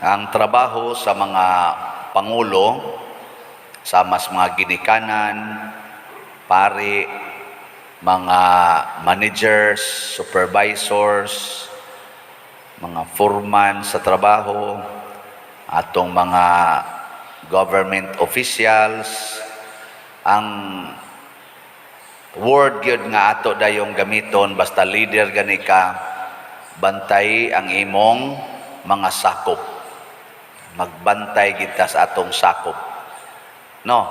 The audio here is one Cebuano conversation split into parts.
Ang trabaho sa mga pangulo, sa mas mga ginikanan, pari, mga managers, supervisors, mga foreman sa trabaho, atong mga government officials, ang word gyud nga ato dayong gamiton basta leader gani ka, bantay ang imong mga sakop. Magbantay kita sa atong sakop. No,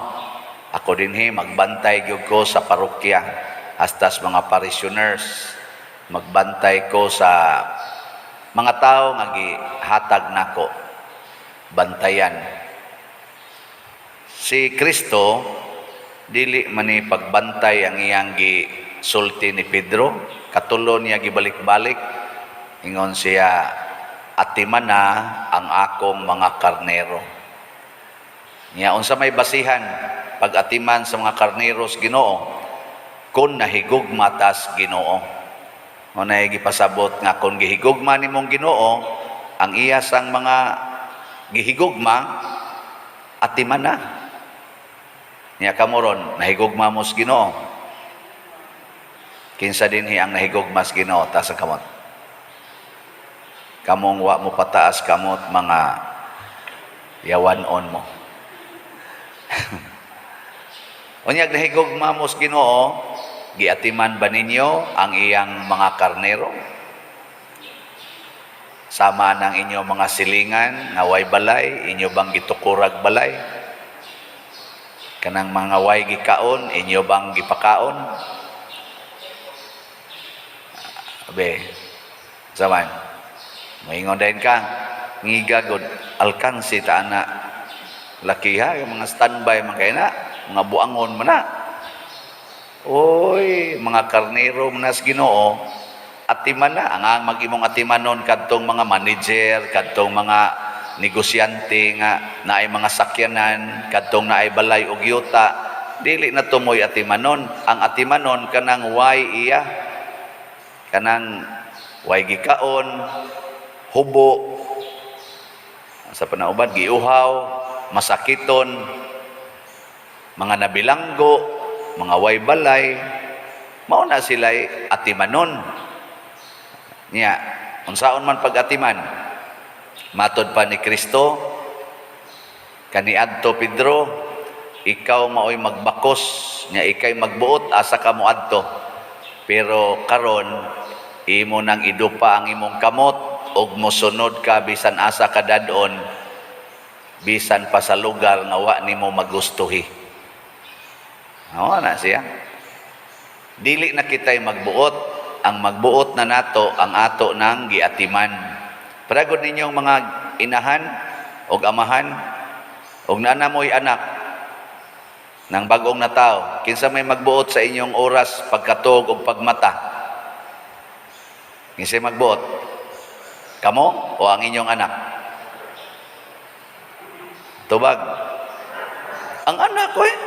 ako dinhi magbantay gyud ko sa parokya, hasta sa mga parishioners. Magbantay ko sa mga tao nga gihatag nako bantayan. Si Kristo, dili man ni pagbantay ang iyang gisulti ni Pedro, katulo niya gibalik-balik. Ingon siya, "Atimana ang akong mga karnero." Nya unsa may basihan pag-atiman sa mga karneros Ginoo kun nahigugma tas Ginoo? Mao na gipasabot nga kung gihigugma nimong Ginoo ang iya sang mga gihigugma, atiman na. Nya kamo ron, nahigugma mo sa Ginoo? Kinsa dinhi ang nahigugma sa Ginoo? Taas ang kamot. Kamong wa mo pataas kamot, mga yawan-on mo. Unyag nahigugma mo sa Ginoo, giatiman ba ninyo ang iyang mga karnero? Sama ng inyong mga silingan nga way balay, inyo bang gitukurag balay? Kanang mga way gikaon, inyo bang gipakaon? Abe, zaman, maingon din ka, ngiga god, alkansi ta ana, lakiha, yung mga standby man kay na, mga buangon man na. Oy, mga karnero man nas Ginoo, atiman na ang mag-imong atimanon kadtong mga manager, kadtong mga negosyante nga naay mga sakyanan, kadtong naay balay og yuta, dili na tumoy atimanon. Ang atimanon kanang way iya, kanang way gikaon, hubo, sa panauban, giuhaw, masakiton, mga nabilanggo, mga way balay, mao na sila'y atimanon. Niya, unsaon man pag-atiman? Matod pa ni Kristo, kaniadto Pedro, "Ikaw maoy magbakos, nya ikay magbuot, asa ka moadto? Pero karon imo nang idupa ang imong kamot ug mosunod ka bisan asa ka dadon, bisan pa sa lugar nga wa nimo magustuhi." Mao na siya. Dili na kita'y magbuot. Ang magbuot na nato ang ato nang giatiman. Paragod ninyong mga inahan og amahan og naa mo'y anak ng bagong natao. Kinsa may magbuot sa inyong oras pagkatog og pagmata? Kinsa may magbuot? Kamo o ang inyong anak? Tubag. Ang anak ko eh.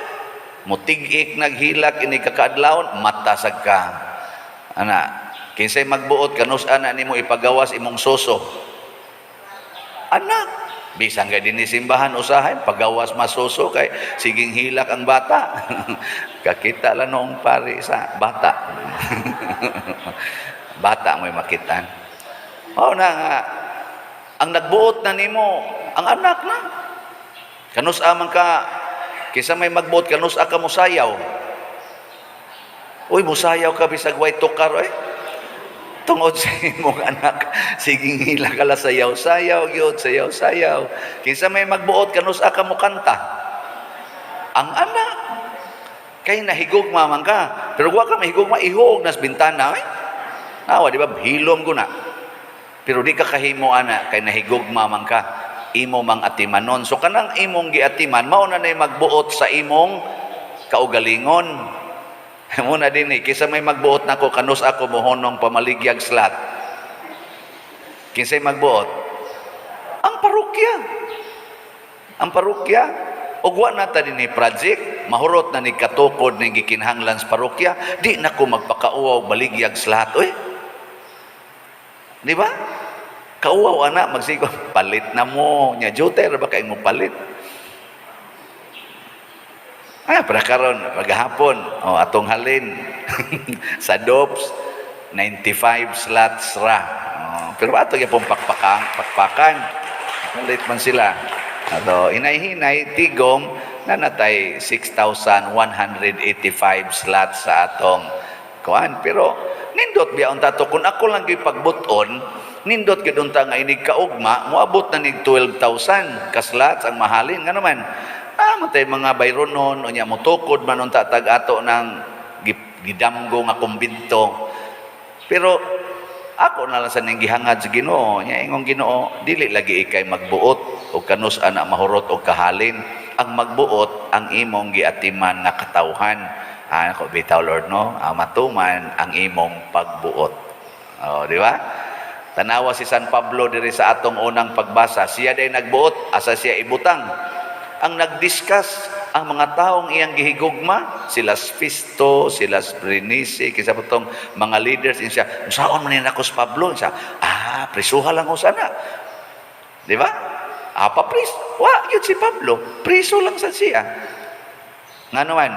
Mutig-ik naghilak ini kakaadlawon, matasag ka. Ana, kinsay magbuot kanus ana nimo ipagawas imong suso? Anak. Bisan kay dinhi simbahan usahay pagawas masuso kay siging hilak ang bata. Kakita lang noong pari sa bata. Bata mo'y makitan. Oh na nga ang nagbuot na nimo ang anak na. Kanus man ka, kaysa may magbuot kanus ka musayaw? Uy, musayaw ka bisag way tukar oy. Tungod sa imong anak, siging hila ka la sayaw, sayaw gyud, sayaw, sayaw. Kinsa may magbuot kanus ka mo kanta? Ang anak. Kay nahigugma man ka. Pero wa ka mahigugma, ihog nas bintana eh. Nawa, di ba? Hilom ko na. Pero di ka kahimo ana kay nahigugma man ka. Imo mang atimanon. So kanang imong giatiman, mao na nay magbuot sa imong kaugalingon. Muna din eh, kaysa may magbuot nako kanus ako mohonong pamaligyag slot? Kinsay magbuot? Ang parokya. Ang parokya. Og wa na ta dinhi project, mahurot na ni katukod ni gikinahanglan sa parokya, di na ko magpakauwaw baligyag slot oy. Di ba? Kauwaw ana magsigo, palit na mo. Nya jutay ra ba kay mo palit? Ah, para karon maghapon, oh, atong halin sa DOPS 95 slots ra. Oh, pero ato gyapon pakpakan, pakpakan. Palit man sila. Ato hinay-hinay tigom na natay 6,185 slots sa atong kuan. Pero nindot biya unta to kung ako lang gyud pagbuton, nindot gyud unta nga inig kaugma moabot na nig 12,000 ka slots ang mahalin. Nga naman ah, matay mga bayronon, unya motukod man unta tag ato ng gidamgo nga kumbinto. Pero ako na lang sa ning gihangad sa Ginoo. Nya ingong Ginoo, dili lagi ikay magbuot o kanus ana mahurot og kahalin. Ang magbuot ang imong giatiman nga katawhan. Ah, ako bitaw, Lord, no. Ah, matuman ang imong pagbuot. Oh, di ba? Tanawa si San Pablo diri sa atong unang pagbasa, siya day nagbuot, asa siya ibutang? Ang nagdiscuss ang mga taong iyang gihigugma, sila Fisto, sila Berenice, kinsa pa tong mga leaders siya, "Unsaon man ni nako si Pablo?" Siya, "Ah, prisuha lang ko sana." Di ba? Ah, pa-pris. Wa, yun si Pablo. Priso lang sa siya. Nga naman,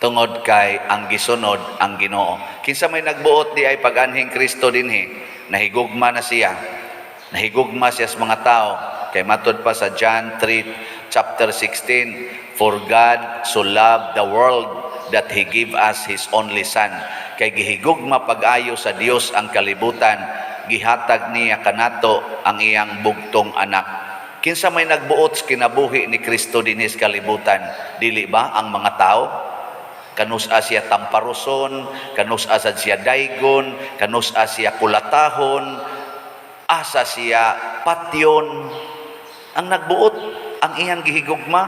tungod kay ang gisunod ang Ginoo. Kinsa may nagbuot di ay pag-anhing Kristo dinhi, nahigugma na siya. Nahigugma siya sa mga tao. Kay matod pa sa John 3 chapter 16, "For God so loved the world that He gave us His only Son." Kay gihigugma pag-ayo sa Dios ang kalibutan, gihatag niya kanato ang iyang bugtong anak. Kinsa may nagbuot sa kinabuhi ni Kristo dinhi sa kalibutan? Dili ba ang mga tao? Kanus-a siya tamparuson, kanus-a sad siya daygon, kanus-a siya kulatahon, asa siya patyon. Ang nagbuot, ang iyang gihigugma,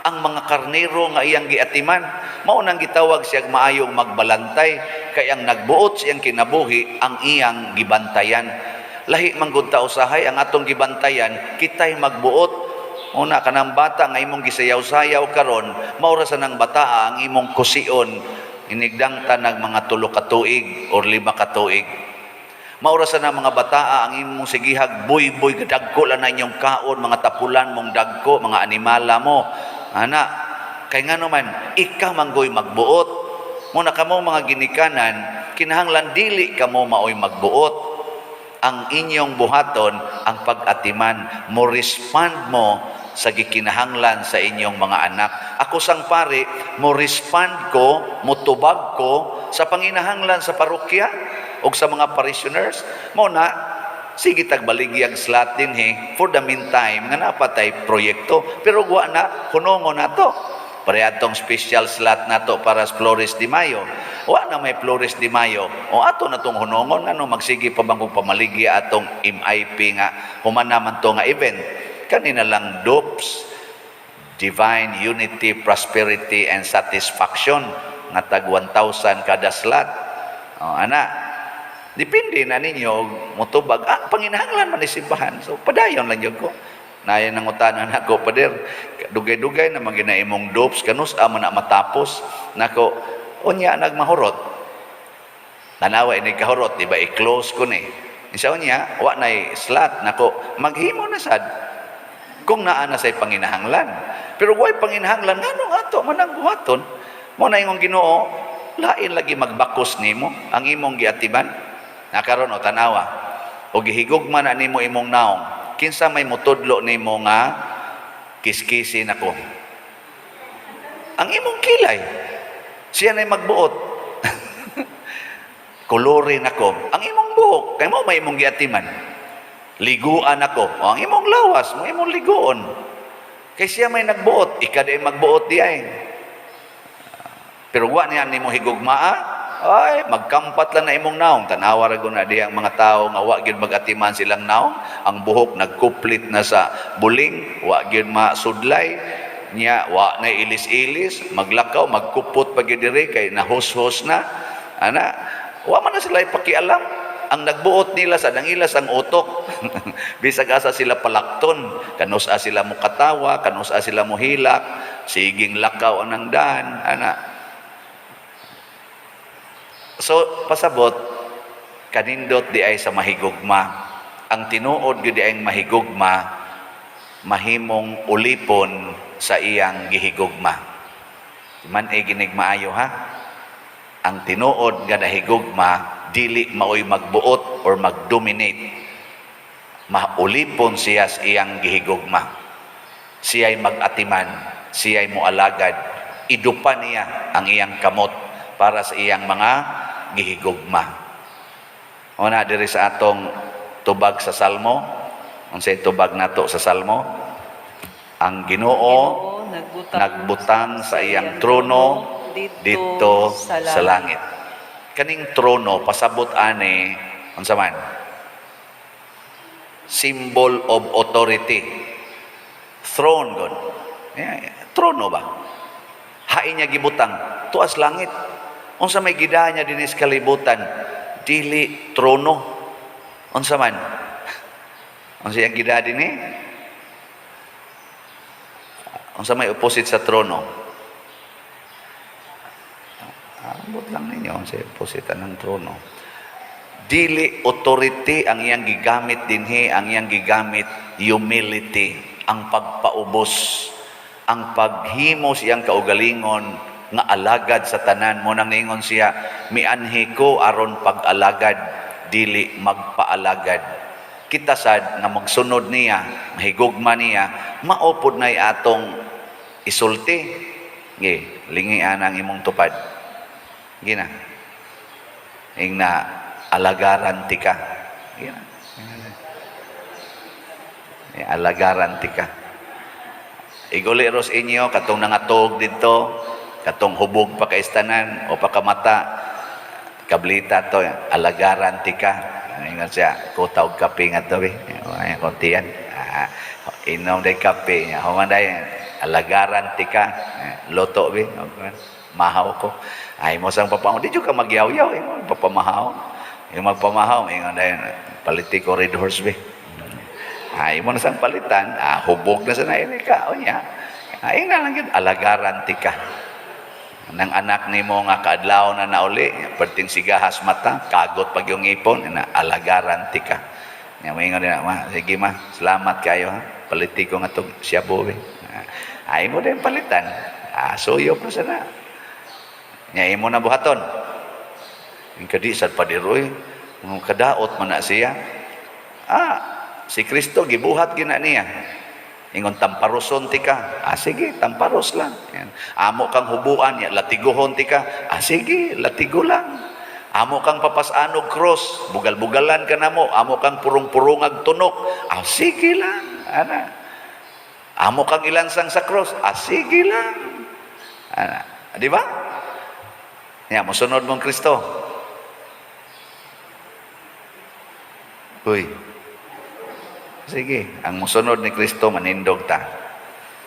ang mga karnero nga iyang giatiman. Mao nang gitawag siyang maayong magbalantay, kay ang nagbuot siyang kinabuhi, ang iyang gibantayan. Lahi man gud ta usahay ang atong gibantayan, kitay magbuot. Una kanang bata nga imong gisayaw-sayaw karon, mao ra sa nang bataa ang imong kusion inigdang tanag mga 3 ka tuig or 5 ka tuig. Mao ra sa nang mga bataa ang imong sigihag buy-buy, dagko lang na inyong kaon, mga tapulan mong dagko, mga animala mo. Ana, kay ngano man ika manggoy magbuot. Muna kamo mga ginikanan, kinahanglan dili kamo maoy magbuot. Ang inyong buhaton ang pag-atiman, mo respond mo sa gikinahanglan sa inyong mga anak. Ako sang pari, mo respond ko, motubag ko sa panginahanglan sa parokya o sa mga parishioners. Mo na sige tag baligyag slot dinhi for the meantime nga napatay proyekto. Pero wa na hunongo na to. Pareha special slot nato para sa Flores de Mayo. Wa na may Flores de Mayo. O ato na tong hunongon, ano magsige pa bang kung pamaligya atong MIP nga human naman to nga event. Kanina lang DOPS, Divine Unity, Prosperity and Satisfaction, nga tag 1,000 kada slot. O, ana, depende na ninyo motubag. Ah, panginahanglan man ni simbahan. So padayon lang yun ko. Naya nang utanan ako, "Pader, dugay-dugay na man gina imong DOPS, kanus man na matapos?" Nako, unya nagmahurot. Tanawa ini kahurot, di ba i-close ko ni. Isa unya, wa nay slot nako, maghimo na sad kung naa na say panginahanglan. Pero way panginahanglan, ngano ato manang buhaton? Mo na ingong Ginoo, lain lagi magbakos nimo ang imong giatiman. Nakaron o tanawa. O gihigugma na nimo imong naong. Kinsa may mutudlo nimo nga kiskisin ako? Ang imong kilay. Siya na'y magbuot. Kolorin ako. Ang imong buhok, kay mo may imong giatiman. Liguan ako. O, ang imong lawas, mo imong liguon. Kay siya may nagbuot, ika di magbuot di ay. Pero wa niya nimo higugmaa, ay magkampat lang na imong naong. Tanawa ra gud na diha ang mga tao nga wa gyud magatiman silang naong, ang buhok nagkuplit na sa buling, wa gyud masudlay niya, wa na ilis-ilis, maglakaw, magkupot pa gyud diri kay nahushos na. Ana, wa man na sila ipakialam. Ang nagbuot nila sa dangilas ang utok. Bisag asa sila palakton, kanus-a sila mo katawa, kanus-a sila mo hilak, siging lakaw anang dan, ana. So, pasabot, kanindot di ay sa mahigugma. Ang tinuod gyud ang mahigugma, mahimong ulipon sa iyang gihigugma. Man ay ginig maayo ha. Ang tinuod nga nahigugma, dili maoy magbuot or magdominate. Maulipon siya sa iyang gihigugma. Siya'y mag-atiman, siya'y mualagad, idupa niya ang iyang kamot para sa iyang mga gihigugma. Una diri sa atong tubag sa Salmo, unsay tubag nato sa Salmo? Ang Ginoo nagbutang, nagbutang sa iyang trono didto sa langit. Kaning trono pasabot ani unsa man? Symbol of authority. Throne god. Yeah, trono ba? Hain niya gibutang tuas langit. Unsa may gidaha niya dinhi sa kalibutan? Dili trono. Unsa man? Unsa iyang gidaha dinhi? Unsa may opposite sa trono? Ambot lang ninyo unsa opposite ng trono. Dili authority ang iyang gigamit dinhi, ang iyang gigamit humility, ang pagpaubos, ang paghimo sa iyang kaugalingon nga alagad sa tanan. Mao nang niingon siya, "Mianhi ko aron pag-alagad, dili magpaalagad." Kita sad nga magsunod niya, mahigugma niya, mao pod nay atong isulti. Ge, lingian ang imong tupad. Gina. Ingna alagaran tika. Gina. Eh, alagaran tika. Iguli ros inyo katong nangatog didto, katong hubog pa kaistanan o pakamata, kablita to, alagaran tika. Ingon siya, kuta og kape nga to, eh. Ay, konti yan. Ah, inom day kape. Human day, alagaran tika. Eh, luto, be. Mahaw ko. Ay mo sang papamahaw. Di jud ka magyaw-yaw. Eh, papamahaw. Yung magpamahaw, ingon day, paliti ko Red Horse, be. Ay mo na sang palitan, ah, hubog na sa nairi ka. O niya. Ay na lang yun, alagaran tika. Nang anak nimo nga kaadlaw na nauli, perting sigahas mata, kagot pag yung ipon, na alagaran tika. Nya moingon din, "Ma, sige ma, salamat kayo ha. Paliti ko nga tong shabu be." Ay mo din palitan. Ah, suyo pa sana. Nya imo na buhaton. Yung kadi sad padiroy, nga kadaot man na siya. Ah, si Kristo gibuhat gina niya. Ingon tamparoson tika. Ah, sige, tamparos lang. Yan. Amo kang hubuan, ya, latiguhon tika. Ah, sige, latigo lang. Amo kang papasanog cross, bugal-bugalan ka namo. Amo kang purong-purongag tunok. Ah, sige lang. Ana. Amo kang ilansang sa cross. Ah, sige lang. Ana. Di ba? Ya, mosunod mong Kristo. Uy. Sige, ang musunod ni Kristo manindog ta.